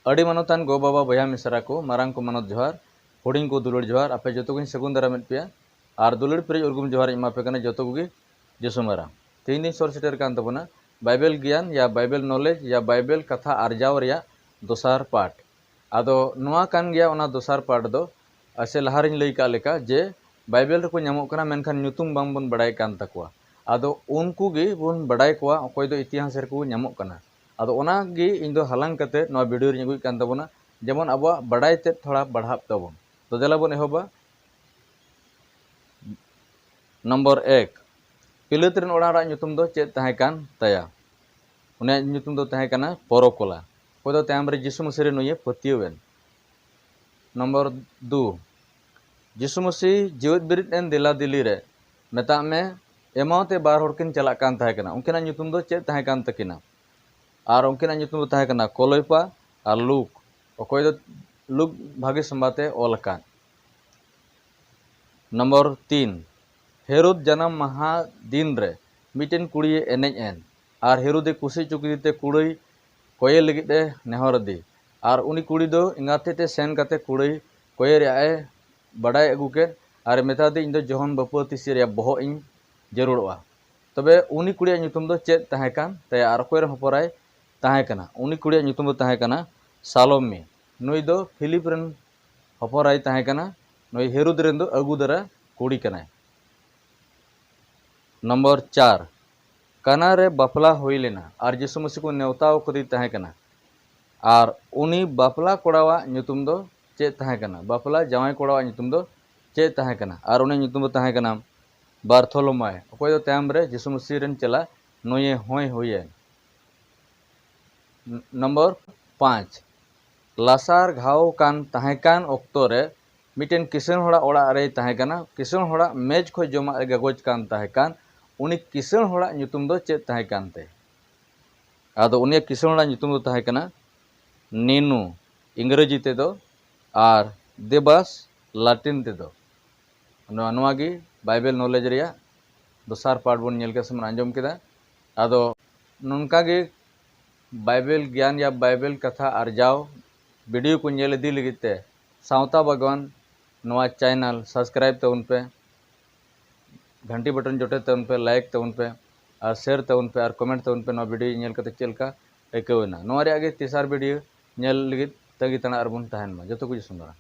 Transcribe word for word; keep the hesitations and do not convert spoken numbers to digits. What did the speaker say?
ᱟᱹᱰᱤ ᱢᱟᱱᱚᱛᱟᱱ ᱜᱚ ᱵᱟᱵᱟ, ᱵᱚᱭᱦᱟ ᱢᱤᱥᱨᱟ ᱠᱚ, ᱢᱟᱨᱟᱝ ᱠᱚ ᱢᱟᱱᱚᱛ ᱡᱚᱦᱟᱨ, ᱦᱩᱰᱤᱧ ᱠᱚ ᱫᱩᱞᱟᱹᱲ ᱡᱚᱦᱟᱨ, ᱟᱯᱮ ᱡᱚᱛᱚ ᱜᱤᱧ ᱥᱟᱹᱜᱩᱱ ᱫᱟᱨᱟᱢᱮᱫ ᱯᱮᱭᱟ ᱟᱨ ᱫᱩᱞᱟᱹᱲ ᱯᱮᱨᱮᱡ ᱩᱨᱜᱩᱢ ᱡᱚᱦᱟᱨ ᱤᱧ ᱮᱢᱟ ᱯᱮ ᱠᱟᱱᱟ ᱡᱚᱛᱚ ᱠᱚᱜᱮ ᱡᱤᱥᱩ ᱢᱟᱨᱟᱝ᱾ ᱛᱮᱦᱮᱧ ᱫᱚᱧ ᱥᱚᱨ ᱥᱮᱴᱮᱨ ᱠᱟᱱ ᱛᱟᱵᱚᱱᱟ ᱵᱟᱭᱵᱮᱞ ᱜᱮᱭᱟᱱ ᱭᱟ ᱵᱟᱭᱵᱮᱞ ᱱᱚᱞᱮᱡᱽ ᱭᱟ ᱵᱟᱭᱵᱮᱞ ᱠᱟᱛᱷᱟ ᱟᱨᱡᱟᱣ ᱨᱮᱭᱟᱜ ᱫᱚᱥᱟᱨ ᱯᱟᱨᱴ᱾ ᱟᱫᱚ ᱱᱚᱣᱟ ᱠᱟᱱ ᱜᱮᱭᱟ ᱚᱱᱟ ᱫᱚᱥᱟᱨ ᱯᱟᱨᱴ ᱫᱚ, ᱥᱮ ᱞᱟᱦᱟ ᱨᱤᱧ ᱞᱟᱹᱭ ᱠᱟᱜ ᱞᱮᱠᱟ ᱡᱮ ᱵᱟᱭᱵᱮᱞ ᱨᱮᱠᱚ ᱧᱟᱢᱚᱜ ᱠᱟᱱᱟ, ᱢᱮᱱᱠᱷᱟᱱ ᱧᱩᱛᱩᱢ ᱵᱟᱝ ᱵᱚᱱ ᱵᱟᱲᱟᱭ ᱠᱟᱱ ᱛᱟᱠᱚᱣᱟ᱾ ᱟᱫᱚ ᱩᱱᱠᱩ ᱜᱮ ᱵᱚᱱ ᱵᱟᱲᱟᱭ ᱠᱚᱣᱟ ᱚᱠᱚᱭ ᱫᱚ ᱤᱛᱤᱦᱟᱥ ᱨᱮᱠᱚ ᱧᱟᱢᱚᱜ ᱠᱟᱱᱟ᱾ ᱟᱫᱚ ᱚᱱᱟ ᱜᱮ ᱤᱧ ᱫᱚ ᱦᱟᱞᱟᱝ ᱠᱟᱛᱮ ᱱᱚᱣᱟ ᱵᱷᱤᱰᱤᱭᱳ ᱨᱤᱧ ᱟᱹᱜᱩᱭᱮᱫ ᱠᱟᱱ ᱛᱟᱵᱚᱱᱟ, ᱡᱮᱢᱚᱱ ᱟᱵᱚᱣᱟᱜ ᱵᱟᱲᱟᱭ ᱛᱮᱫ ᱛᱷᱚᱲᱟ ᱵᱟᱲᱦᱟᱜ ᱛᱟᱵᱚᱱ᱾ ᱛᱚ ᱫᱮᱞᱟ ᱵᱚᱱ ᱮᱦᱚᱵᱟ᱾ ᱱᱚᱢᱵᱚᱨ ᱮᱠ, ᱯᱤᱞᱟᱹᱛ ᱨᱮᱱ ᱚᱲᱟᱜ ᱦᱚᱲᱟᱜ ᱧᱩᱛᱩᱢ ᱫᱚ ᱪᱮᱫ ᱛᱟᱦᱮᱸ ᱠᱟᱱ ᱛᱟᱭᱟ? ᱩᱱᱤᱭᱟᱜ ᱧᱩᱛᱩᱢ ᱫᱚ ᱛᱟᱦᱮᱸ ᱠᱟᱱᱟ ᱯᱚᱨᱚᱠᱚᱞᱟ, ᱚᱠᱚᱭ ᱫᱚ ᱛᱟᱭᱚᱢ ᱨᱮ ᱡᱤᱥᱩ ᱢᱟᱹᱥᱤ ᱨᱮ ᱱᱩᱭᱮ ᱯᱟᱹᱛᱭᱟᱹᱣ ᱮᱱ᱾ ᱱᱚᱢᱵᱚᱨ ᱫᱩ, ᱡᱤᱥᱩ ᱢᱟᱹᱥᱤ ᱡᱤᱣᱮᱫ ᱵᱮᱨᱮᱫ ᱮᱱ ᱫᱮᱞᱟ ᱫᱮᱞᱤ ᱨᱮ, ᱢᱮᱛᱟᱜ ᱢᱮ, ᱮᱢᱟᱣ ᱛᱮ ᱵᱟᱨ ᱦᱚᱲ ᱠᱤᱱ ᱪᱟᱞᱟᱜ ᱠᱟᱱ ᱛᱟᱦᱮᱸ ᱠᱟᱱᱟ᱾ ᱩᱱᱠᱤᱱᱟᱜ ᱧᱩᱛᱩᱢ ᱫᱚ ᱪᱮᱫ ᱛᱟᱦᱮᱸ ᱠᱟᱱ ᱛᱟᱹᱠᱤᱱᱟ? ᱟᱨ ᱩᱱᱠᱤᱱᱟᱜ ᱧᱩᱛᱩᱢ ᱫᱚ ᱛᱟᱦᱮᱸ ᱠᱟᱱᱟ ᱠᱚᱞᱚᱭᱯᱟ ᱟᱨ ᱞᱩᱠ, ᱚᱠᱚᱭ ᱫᱚ ᱞᱩᱠ ᱵᱷᱟᱜᱮ ᱥᱚᱸᱵᱟᱛᱮ ᱚᱞ ᱟᱠᱟᱫ᱾ ᱱᱚᱢᱵᱚᱨ ᱛᱤᱱ, ᱦᱮᱨᱳᱫ ᱡᱟᱱᱟᱢ ᱢᱟᱦᱟ ᱫᱤᱱ ᱨᱮ ᱢᱤᱫᱴᱮᱱ ᱠᱩᱲᱤᱭᱮ ᱮᱱᱮᱡ ᱮᱱ ᱟᱨ ᱦᱮᱨᱳᱫᱮ ᱠᱩᱥᱤ ᱦᱚᱪᱚ ᱠᱮᱫᱮ ᱛᱮ ᱠᱩᱲᱟᱹᱭ ᱠᱚᱭᱮ ᱞᱟᱹᱜᱤᱫ ᱮ ᱱᱮᱦᱚᱨ ᱟᱫᱮ᱾ ᱟᱨ ᱩᱱᱤ ᱠᱩᱲᱤ ᱫᱚ ᱮᱸᱜᱟᱛ ᱴᱷᱮᱱ ᱛᱮ ᱥᱮᱱ ᱠᱟᱛᱮ ᱠᱩᱲᱟᱹᱭ ᱠᱚᱭᱮ ᱨᱮᱭᱟᱜ ᱮ ᱵᱟᱰᱟᱭ ᱟᱹᱜᱩ ᱠᱮᱫ ᱟᱨ ᱢᱮᱛᱟ ᱫᱮ, "ᱤᱧ ᱫᱚ ᱡᱚᱦᱚᱱ ᱵᱟᱹᱯᱟᱹᱛᱤᱥᱤ ᱨᱮᱭᱟᱜ ᱵᱚᱦᱚᱜ ᱤᱧ ᱡᱟᱹᱨᱩᱲᱚᱜᱼᱟ᱾" ᱛᱚᱵᱮ ᱩᱱᱤ ᱠᱩᱲᱤᱭᱟᱜ ᱧᱩᱛᱩᱢ ᱫᱚ ᱪᱮᱫ ᱛᱟᱦᱮᱸ ᱠᱟᱱ ᱛᱟᱭᱟ ᱟᱨ ᱚᱠᱚᱭ ᱨᱮᱱ ᱦᱚᱯᱚᱱ ᱮᱨᱟᱭ ᱛᱟᱦᱮᱸ ᱠᱟᱱᱟ? ᱩᱱᱤ ᱠᱩᱲᱤᱭᱟᱜ ᱧᱩᱛᱩᱢ ᱫᱚ ᱛᱟᱦᱮᱸ ᱠᱟᱱᱟ ᱥᱟᱞᱳᱢᱤ᱾ ᱱᱩᱭ ᱫᱚ ᱯᱷᱤᱞᱤᱯ ᱨᱮᱱ ᱦᱚᱯᱚᱱ ᱮᱨᱟᱭ ᱛᱟᱦᱮᱸ ᱠᱟᱱᱟ᱾ ᱱᱩᱭ ᱦᱮᱨᱳᱫ ᱨᱮᱱ ᱫᱚ ᱟᱹᱜᱩ ᱫᱟᱨᱟ ᱠᱩᱲᱤ ᱠᱟᱱᱟᱭ᱾ ᱱᱚᱢᱵᱚᱨ ᱪᱟᱨ, ᱠᱟᱱᱟ ᱨᱮ ᱵᱟᱯᱞᱟ ᱦᱩᱭ ᱞᱮᱱᱟ ᱟᱨ ᱡᱤᱥᱩ ᱢᱟᱹᱥᱤ ᱠᱚ ᱱᱮᱣᱛᱟ ᱟᱠᱟᱫᱮ ᱛᱟᱦᱮᱸ ᱠᱟᱱᱟ᱾ ᱟᱨ ᱩᱱᱤ ᱵᱟᱯᱞᱟ ᱠᱚᱲᱟᱣᱟᱜ ᱧᱩᱛᱩᱢ ᱫᱚ ᱪᱮᱫ ᱛᱟᱦᱮᱸ ᱠᱟᱱᱟ? ᱵᱟᱯᱞᱟ ᱡᱟᱶᱟᱭ ᱠᱚᱲᱟᱣᱟᱜ ᱧᱩᱛᱩᱢ ᱫᱚ ᱪᱮᱫ ᱛᱟᱦᱮᱸ ᱠᱟᱱᱟ? ᱟᱨ ᱩᱱᱤᱭᱟᱜ ᱧᱩᱛᱩᱢ ᱫᱚ ᱛᱟᱦᱮᱸ ᱠᱟᱱᱟ ᱵᱟᱨᱛᱷᱚᱞᱚᱢᱟᱭ, ᱚᱠᱚᱭ ᱫᱚ ᱛᱟᱭᱚᱢ ᱨᱮ ᱡᱤᱥᱩ ᱢᱟᱹᱥᱤ ᱨᱮᱱ ᱪᱮᱞᱟ ᱱᱩᱭᱮ ᱦᱚᱸᱭ ᱦᱩᱭᱮᱱ᱾ ᱱᱚᱢᱵᱚᱨ ᱯᱟᱸᱪ, ᱞᱟᱥᱟᱨ ᱜᱷᱟᱣ ᱠᱟᱱ ᱛᱟᱦᱮᱸ ᱠᱟᱱ ᱚᱠᱛᱚ ᱨᱮ ᱢᱤᱫᱴᱮᱱ ᱠᱤᱥᱟᱹᱬ ᱦᱚᱲᱟᱜ ᱚᱲᱟᱜ ᱨᱮᱭ ᱛᱟᱦᱮᱸ ᱠᱟᱱᱟ᱾ ᱠᱤᱥᱟᱹᱬ ᱦᱚᱲᱟᱜ ᱢᱮᱡᱽ ᱠᱷᱚᱱ ᱡᱚᱢᱟᱜ ᱮ ᱜᱟᱜᱚᱡ ᱠᱟᱱ ᱛᱟᱦᱮᱸ ᱠᱟᱱ᱾ ᱩᱱᱤ ᱠᱤᱥᱟᱹᱬ ᱦᱚᱲᱟᱜ ᱧᱩᱛᱩᱢ ᱫᱚ ᱪᱮᱫ ᱛᱟᱦᱮᱸ ᱠᱟᱱ ᱛᱮ? ᱟᱫᱚ ᱩᱱᱤᱭᱟᱜ ᱠᱤᱥᱟᱹᱬ ᱦᱚᱲᱟᱜ ᱧᱩᱛᱩᱢ ᱫᱚ ᱛᱟᱦᱮᱸ ᱠᱟᱱᱟ ᱱᱤᱱᱩ, ᱤᱝᱨᱮᱡᱤ ᱛᱮᱫᱚ, ᱟᱨ ᱫᱮᱵᱟᱥ, ᱞᱟᱴᱤᱱ ᱛᱮᱫᱚ᱾ ᱱᱚᱣᱟ, ᱱᱚᱣᱟ ᱜᱮ ᱵᱟᱭᱵᱮᱞ ᱱᱚᱞᱮᱡᱽ ᱨᱮᱭᱟᱜ ᱫᱚᱥᱟᱨ ᱯᱟᱨᱴ ᱵᱚᱱ ᱧᱮᱞ ᱠᱮᱫᱟ ᱥᱮ ᱵᱚᱱ ᱟᱸᱡᱚᱢ ᱠᱮᱫᱟ᱾ ᱟᱫᱚ ᱱᱚᱝᱠᱟ ᱜᱮ ᱵᱟᱭᱵᱮᱞ ᱜᱮᱭᱟᱱ ᱭᱟ ᱵᱟᱭᱵᱮᱞ ᱠᱟᱛᱷᱟ ᱟᱨᱡᱟᱣ ᱵᱷᱤᱰᱤᱭᱳ ᱠᱚ ᱧᱮᱞ ᱤᱫᱤ ᱞᱟᱹᱜᱤᱫ ᱛᱮ ᱥᱟᱶᱛᱟ ᱵᱟᱜᱽᱣᱟᱱ ᱱᱚᱣᱟ ᱪᱮᱱᱮᱞ ᱥᱟᱵᱥᱠᱨᱟᱭᱤᱵ ᱛᱟᱵᱚᱱ ᱯᱮ, ᱜᱷᱟᱱᱴᱤ ᱵᱟᱴᱚᱱ ᱡᱚᱴᱮᱫ ᱛᱟᱵᱚᱱ ᱯᱮ, ᱞᱟᱭᱤᱠ ᱛᱟᱵᱚᱱ ᱯᱮ ᱟᱨ ᱥᱮᱭᱟᱨ ᱛᱟᱵᱚᱱ ᱯᱮ ᱟᱨ ᱠᱚᱢᱮᱱᱴ ᱛᱟᱵᱚᱱ ᱯᱮ ᱱᱚᱣᱟ ᱵᱷᱤᱰᱤᱭᱳ ᱧᱮᱞ ᱠᱟᱛᱮ ᱪᱮᱫ ᱞᱮᱠᱟ ᱟᱹᱭᱠᱟᱹᱣ ᱮᱱᱟ᱾ ᱱᱚᱣᱟ ᱨᱮᱭᱟᱜ ᱜᱮ ᱛᱮᱥᱟᱨ ᱵᱷᱤᱰᱤᱭᱳ ᱧᱮᱞ ᱞᱟᱹᱜᱤᱫ ᱛᱟᱺᱜᱤ ᱛᱟᱲᱟᱜ ᱨᱮᱵᱚᱱ ᱛᱟᱦᱮᱱ ᱢᱟ᱾ ᱡᱚᱛᱚ ᱠᱚ ᱥᱩᱱᱫᱚᱨᱟ᱾